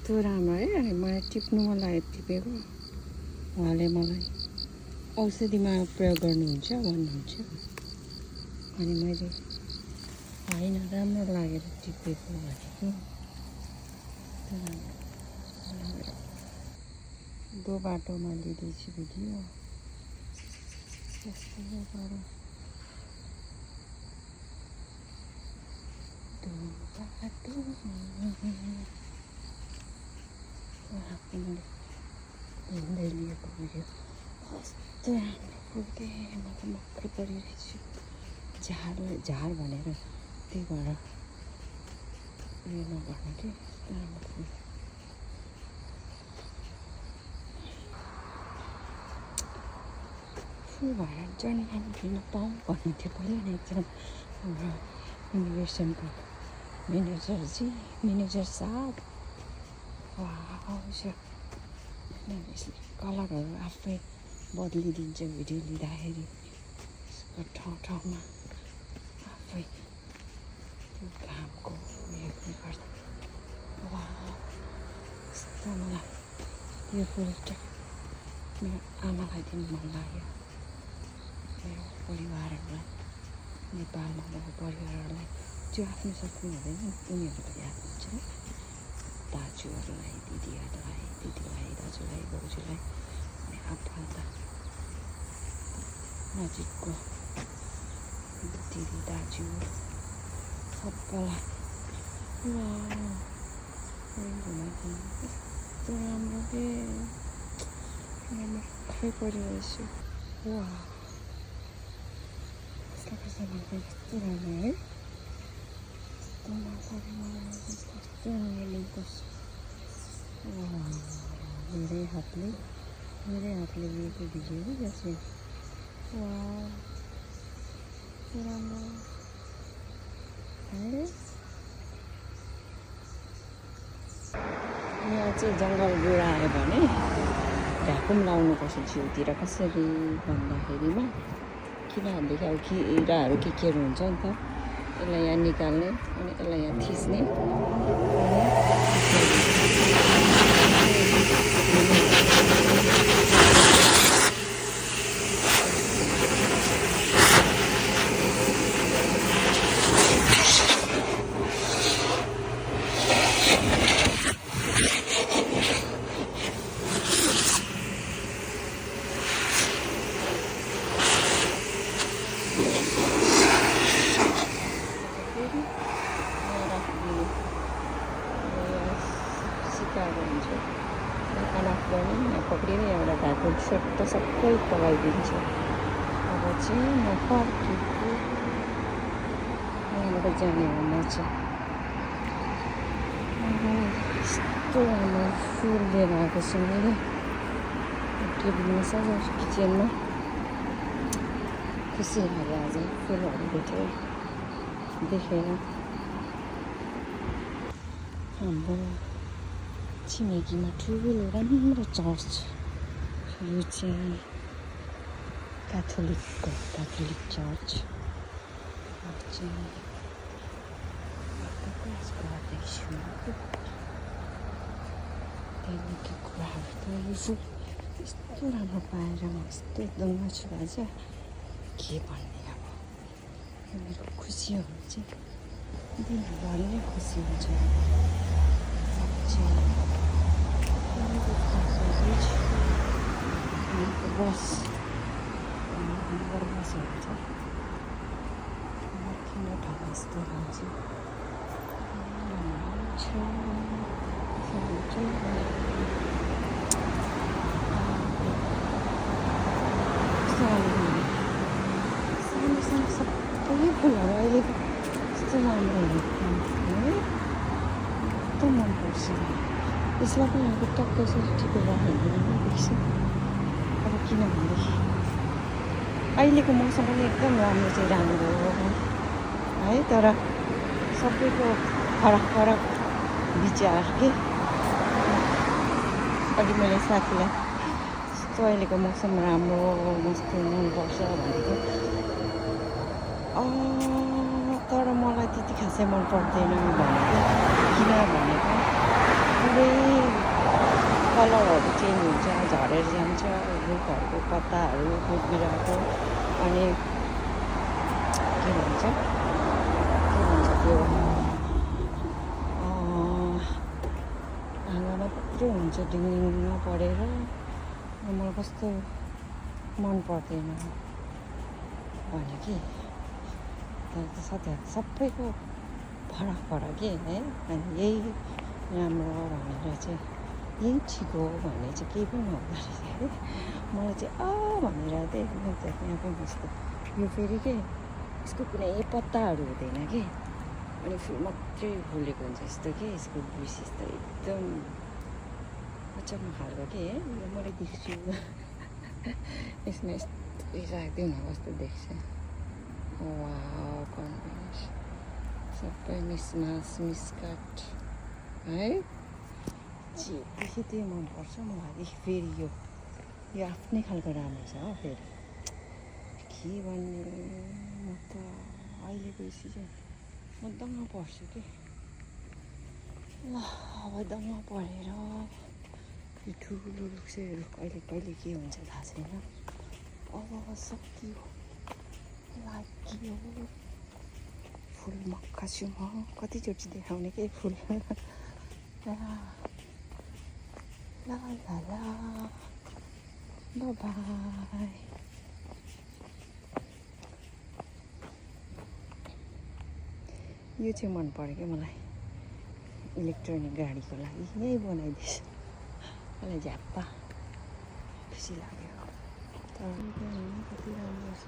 कस्तो राम्रो है। अनि मलाई टिप्नु मन लाग्यो टिपेको। उहाँले मलाई औषधिमा प्रयोग गर्नुहुन्छ भन्नुहुन्छ। अनि मैले होइन राम्रो लागेर टिपेको भनेको। दो बाटोमा लिँदैछु भिडियो यस्तो गरौँ। दो बाटोमा हिँड्दै लिएको भिडियो कस्तो राम्रो पुग्दै म त मक्कै परिरहेछु। झार भनेर त्यही भएर उयो नगर्नु कि राम्रो फुल। फुल भएर जन्म दिन पाऊँ भन्नु थियो पहिला नै एकजना हाम्रो इमिग्रेसनको म्यानेजर साहब। यसले कलरहरू आफै बदलिदिन्छ भिडियो लिँदाखेरि ठाउँ ठाउँमा आफै त्यो घामको उयोले गर्दा। यस्तो मलाई यो फुल मेरो आमालाई दिन मन लाग्यो। मेरो परिवारहरूलाई नेपालमा भएको परिवारहरूलाई जो आफ्नो सक्नु हुँदैन उनीहरूलाई याद हुन्छ। दाजुहरूलाई दिदीलाई दाजुलाई भाउजूलाई अनि आफन्त नजिकको दिदी दाजु सबैलाई घुमाइदिनु कस्तो राम्रो के मक्कै परिरहेछु। कस्तो कस्तो राम्रो है। कस्तो राम्रो लिनुपर्छ। मेरै हातले लिएको भिडियो हो यो चाहिँ। राम्रो है। यहाँ चाहिँ जङ्गल गुडायो भने भ्याकुम लाउनुपर्छ जिउतिर। कसरी भन्दाखेरिमा किनभनेदेखि अब किराहरू केहरू हुन्छ नि त। यसलाई यहाँ निकाल्ने अनि यसलाई यहाँ थिच्ने। पक्रिने एउटा भएको छोटो सबै पगाइदिन्छ। अब चाहिँ म फर्केको यहाँबाट जाने हो म चाहिँ। यस्तो राम्रो फुल लिएर आएको छु मैले टेबलमा सजाउँछु किचनमा। खुसी लाग्यो आज फुलहरू भेट्यो देखेर। हाम्रो छिमेकीमा ठुलो राम्रो चर्च छ। यो चाहिँ क्याथोलिक चर्च चाहिँ गर्दैछु। त्यहाँदेखि कुराहरू त यस्तो राम्रो पाएर म यस्तो दङ्ग छु आज के भन्ने। अब मेरो खुसी हो चाहिँ दिनभरि नै खुसी हुन्छ। बस हुन्छ किन ठाउँ यस्तो हुन्छ। सानो सबै फुलहरू अहिले यस्तो राम्रो है। एकदम मनपर्छ। यसलाई पनि अब टक्क यसरी टिपेर हेर्नु देख्छु। अब किनभनेदेखि अहिलेको मौसम पनि एकदम राम्रो हो है। तर सबैको फरक विचार के। अघि मैले साथीलाई यस्तो अहिलेको मौसम राम्रो मस्तो मनपर्छ भनेको। तर मलाई त्यति खासै मन पर्दैन भनेको। किन भनेको पुरै कलरहरू चेन्ज हुन्छ, झरेर जान्छ रुखहरूको पत्ताहरू, रुख बिरुवाको। अनि के भन्छ त्यो आँगनमा पुरै हुन्छ डिङ्गिङमा परेर। मलाई कस्तो मन पर्दैन भने कि साथीहरू सबैको फरक फरक के है। अनि यही राम्रो भनेर चाहिँ यही ठिक हो भन्ने चाहिँ केही पनि नहुँदो रहेछ है। मलाई चाहिँ भनेर चाहिँ यहाँ पनि यस्तो यो फेरि के यसको कुनै पत्ताहरू हुँदैन कि, अनि फुल मात्रै फुलेको हुन्छ यस्तो कि। यसको विशेषता एकदम अचम्म खालको के है। यो मैले देख्छु यसमा यस्तो राखिदिउँ न कस्तो देख्छ। वाउ कम्बिनेसन सबै मिसमास मिसकट है। जेदेखि त्यही मनपर्छ मलाई। फेरि यो आफ्नै खालको राम्रो छ हो। फेरि के भन्ने, म त अहिलेको सिजन म दङ्ग पर्छु कि। ल अब दङ्ग परेर यो ठुलो रुख चाहिँ कहिले के हुन्छ थाहा छैन। अब सकियो लाग्यो। फुल मक्का छु म, कतिचोटि देखाउने के फुल। ला बाई। यो चाहिँ मन पर्यो क्या मलाई, इलेक्ट्रोनिक गाडीको लागि यही बनाइदिएछ। मलाई झ्याप्पा खुसी लाग्यो। तर कति राम्रो छ।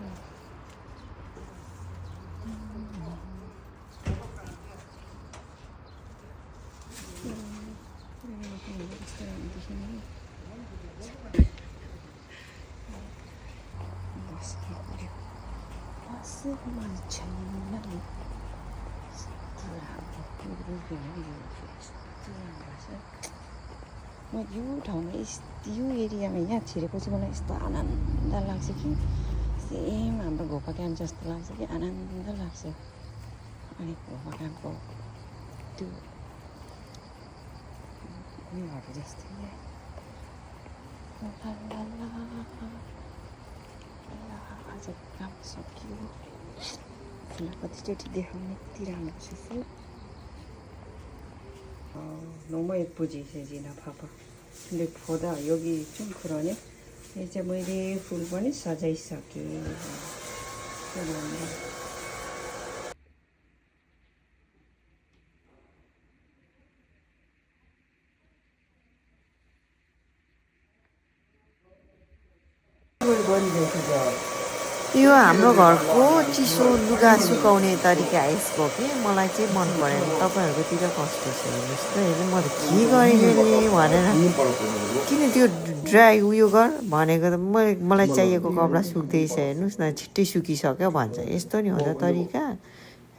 म यो ठाउँमा यो एरियामा यहाँ छिरेको चाहिँ मलाई यस्तो आनन्द लाग्छ कि सेम हाम्रो घोपा क्याम्प जस्तो लाग्छ कि, आनन्द लाग्छ। अनि घोपा क्याम्पको त्यो उयोहरू जस्तै आज काम सकियो। फुल कतिचोटि देखाउने कति राम्रो छ फुल। 너무 예쁘지 세진아 봐봐. 근데 보다 여기 좀 그러네. 이제 머리 풀번이 사져 있었기. 그러네. यो हाम्रो घरको चिसो लुगा सुकाउने तरिका यसको कि मलाई चाहिँ मन परेन। तपाईँहरूकोतिर कस्तो छ हेर्नुहोस् त। हेर्नु म त के गरेँ भनेर किन त्यो ड्राई उयो गर भनेको त मलाई चाहिएको कपडा सुक्दैछ हेर्नुहोस् न, छिट्टै सुकिसक्यो भन्छ। यस्तो नि हो त तरिका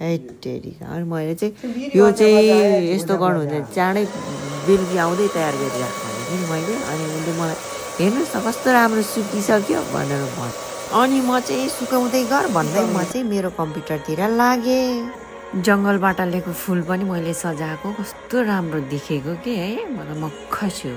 हेटेरिका। अनि मैले चाहिँ यो चाहिँ यस्तो गर्नु हुँदैन, चाँडै बेलुकी आउँदै तयार गरिराख्नु भने कि मैले। अनि उसले मलाई हेर्नुहोस् न कस्तो राम्रो सुकिसक्यो भनेर भन्यो। अनि म चाहिँ सुकाउँदै गर भन्दै म चाहिँ मेरो कम्प्युटरतिर लागेँ। जङ्गलबाट ल्याएको फुल पनि मैले सजाएको कस्तो राम्रो देखेको कि है। म त मक्ख छु।